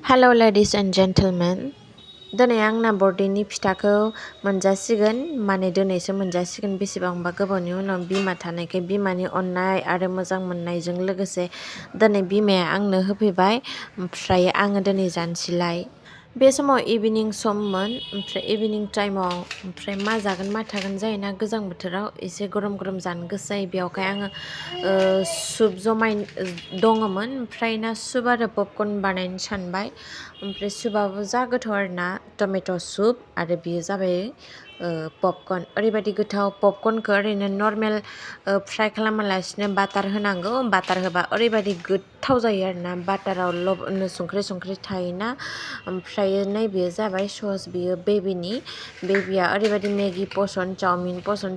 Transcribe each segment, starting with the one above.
Hello ladies and gentlemen. Diनै आंना बरदिननि फिथाखौ मोनजासिगोन माने दिनैसो मोनजासिगोन बेसेबांबा गोबावनि उनाव बिमा थानायखाय बिमानि अननाय आरो मोजां मोननायजों लोगोसे दिनै बिमाया आंनो होफैबाय ओमफ्राय आङो दिनै जानोसैलाय बे समाव इभिनिं सममोन ओमफ्राय इभिनिं टाइमाव ओमफ्राय मा जागोन मा थागोन जायोना गोजां बोथोराव एसे गरम गरम जानो गोसो जायो बेयावहाय आङो सुप जमाय दङमोन ओमफ्राय ना सुप आरो पपकर्न बानायनो सानबाय ओमफ्राय सुपआबो जा गोथाव आरोना टमेट' सुप आरो बियो जाबाय पपकर्न ओरैबायदि गोथाव पपकर्नखौ ओरैनो नर्मेल फ्राय खालामालासिनो बाटार होनांगौ बाटार होबा ओरैबायदि गोथाव जायो आरोना बाटाराव संख्रि थायोना ओमफ्राय नैबेयो जाबाय सस बियो बेबिया ओरैबायदि मेगि पसन्द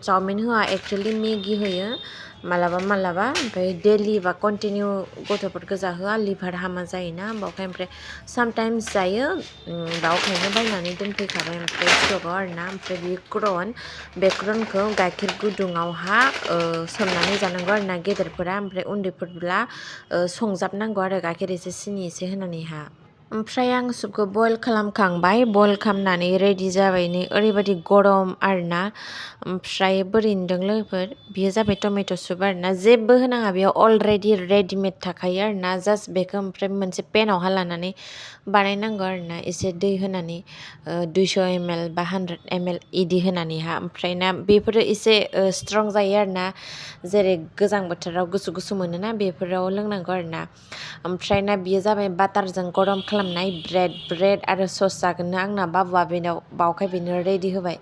चावमिन होआ एक्चुअलि मेगि होयो मालाबा ओमफ्राय डेलि बा कन्टिनिउ गथ'फोरखौ जाहोआ लिभार हामा जायोना बावखाय ओमफ्राय सामटाइम्स जायो बावखायनो बायनानै दोनफैखाबाय ओमफ्राय स्टकआव आरोना ओमफ्राय बियो क्रन बे क्रनखौ गाइखेर गुदुङावहा सोमनानै जानांगौ आरोना गेदेरफोरा ओमफ्राय उन्दैफोरब्ला संजाबनांगौ आरो गाइखेर एसे सिनि एसे होनानैहा ओमफ्राय आं सुपखौ बयल खालामखांबाय बयल खालामनानै रेडि जाबाय नै ओरैबायदि गरम आरोना ओमफ्राय बोरै नुदों लोगोफोर बियो जाबाय टमेट' सुप आरोना जेबो होनाङा बेयाव अलरेडि रेडिमेड थाखायो आरोना जास्ट बेखौ ओमफ्राय मोनसे पेनावहा लानानै बानायनांगौ आरोना एसे दै होनानै 200 ml बा 100 ml इदि होनानैहा ओमफ्राय ना बेफोरो एसे स्ट्रं जायो आरोना जेरै गोजां बोथोराव गुसु मोनोना बेफोराव लोंनांगौ आरोना ओमफ्राय ना बियो जाबाय बाटारजों गरम खालामनाय ब्रेड आरो सस जागोननो आंना बाबुआ बेनाव बावखाय बेनो रेडि होबाय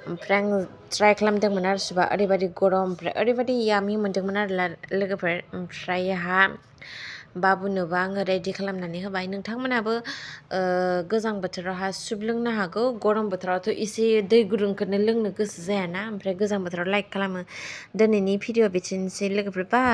ओमफ्राय आं ट्राइ खालामदोंमोन आरो सुपआ ओरैबायदि गरम ओमफ्राय ओरैबायदि यामि मोनदोंमोन आरो लोगोफोर ओमफ्रायहा बाबुनोबो आङो रेडि खालामनानै होबाय नोंथांमोनाबो गोजां बोथोरावहा सुप लोंनो हागौ गरम बोथोरावथ' एसे दै गुदुंखौनो लोंनो गोसो जायाना ओमफ्राय गोजां बोथोराव लाइक खालामो दिनैनि भिडिअ' बिदिनोसै लोगोफोर बाय